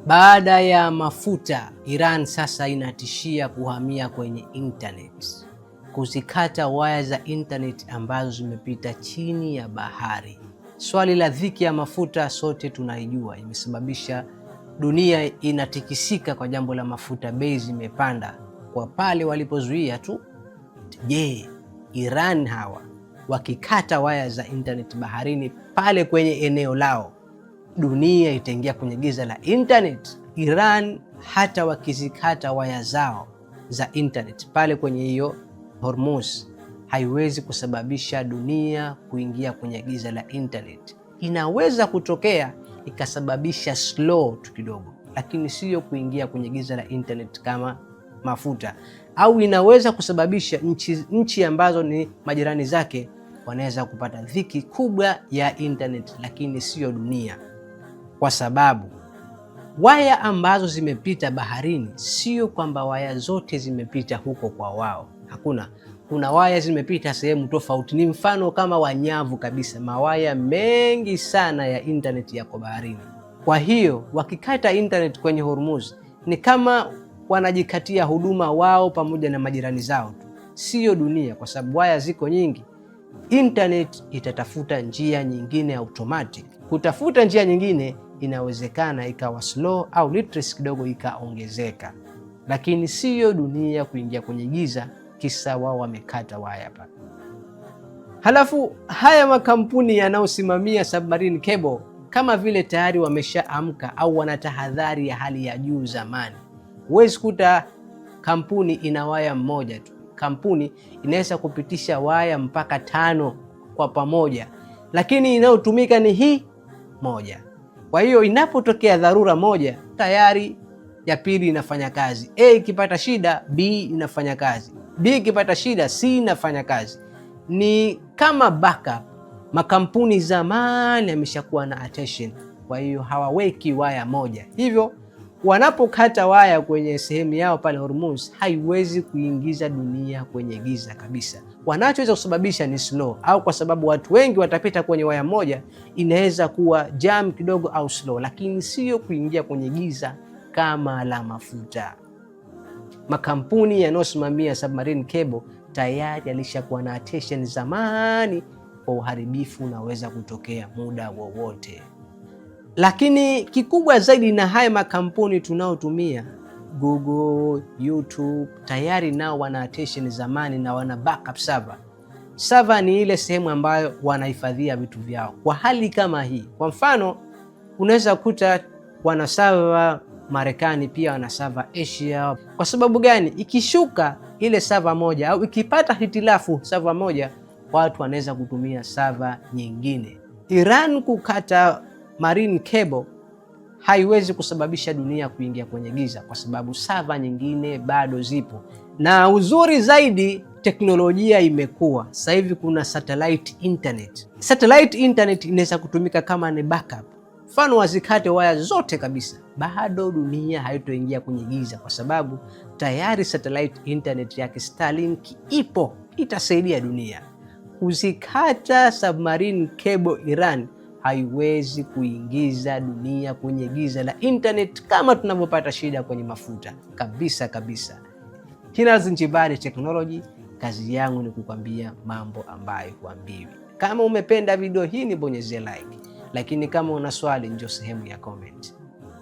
Baada ya mafuta, Iran sasa inatishia kuhamia kwenye internet, kuzikata waya za internet ambazo zimepita chini ya bahari. Swali la dhiki ya mafuta sote tunaijua, imesababisha dunia inatikisika kwa jambo la mafuta, bei zimepanda kwa pale walipozuia tu. Je, Iran hawa wakikata waya za internet baharini pale kwenye eneo lao, dunia itaingia kwenye giza la internet? Iran hata wakizikata waya zao za internet pale kwenye hiyo Hormuz, haiwezi kusababisha dunia kuingia kwenye giza la internet. Inaweza kutokea ikasababisha slow tu kidogo, lakini siyo kuingia kwenye giza la internet kama mafuta, au inaweza kusababisha nchi ambazo ni majirani zake wanaweza kupata dhiki kubwa ya internet, lakini siyo dunia, kwa sababu waya ambazo zimepita baharini sio kwamba waya zote zimepita huko kwa wao. Hakuna, kuna waya zimepita sehemu tofauti. Ni mfano kama wanyavu kabisa, mawaya mengi sana ya internet yako baharini. Kwa hiyo wakikata internet kwenye Hormuz ni kama wanajikatia huduma wao pamoja na majirani zao tu, siyo dunia, kwa sababu waya ziko nyingi. Internet itatafuta njia nyingine automatic. Kutafuta njia nyingine inawezekana ikawa slow au latency kidogo ikaongezeka, lakini siyo dunia kuingia kwenye giza kisa wao wamekata waya pale. Halafu haya makampuni yanayosimamia submarine cable kama vile tayari wameshaamka au wana tahadhari ya hali ya juu zamani. Huwezi kuta kampuni ina waya mmoja tu. Kampuni inaweza kupitisha waya mpaka tano kwa pamoja, lakini inayotumika ni hii moja. Kwa hiyo inapotokea dharura moja, tayari ya pili inafanya kazi. A ikipata shida, B inafanya kazi. B ikipata shida, C inafanya kazi. Ni kama backup. Makampuni zamani yameshakuwa na attention, kwa hiyo hawaweki waya moja, hivyo wanapokata waya kwenye sehemu yao pale Hormuz, haiwezi kuingiza dunia kwenye giza kabisa. Wanachoweza kusababisha ni slow, au kwa sababu watu wengi watapita kwenye waya moja, inaweza kuwa jam kidogo au slow, lakini sio kuingia kwenye giza kama la mafuta. Makampuni yanayosimamia submarine cable tayari yalishakuwa na attention zamani kwa uharibifu unaweza kutokea muda wowote. Lakini kikubwa zaidi na haya makampuni tunaotumia Google, YouTube tayari nao wana attention zamani na wana backup server. Server ni ile sehemu ambayo wanahifadhia vitu vyao kwa hali kama hii. Kwa mfano, unaweza kuta wana server Marekani, pia wana server Asia. Kwa sababu gani? Ikishuka ile server moja au ikipata hitilafu server moja, watu wanaweza kutumia server nyingine. Iran kukata marine cable haiwezi kusababisha dunia kuingia kwenye giza, kwa sababu server nyingine bado zipo, na uzuri zaidi teknolojia imekuwa sasa hivi kuna satellite internet. Satellite internet inaweza kutumika kama ni backup. Mfano wazikate waya zote kabisa, bado dunia haitoingia kwenye giza, kwa sababu tayari satellite internet yake Starlink ipo, itasaidia dunia. Kuzikata submarine cable Iran haiwezi kuingiza dunia kwenye giza la internet kama tunavyopata shida kwenye mafuta kabisa kabisa. Hina Technology, kazi yangu ni kukwambia mambo ambayo huambiwi. Kama umependa video hii ni bonyezea like, lakini kama una swali njoo sehemu ya comment.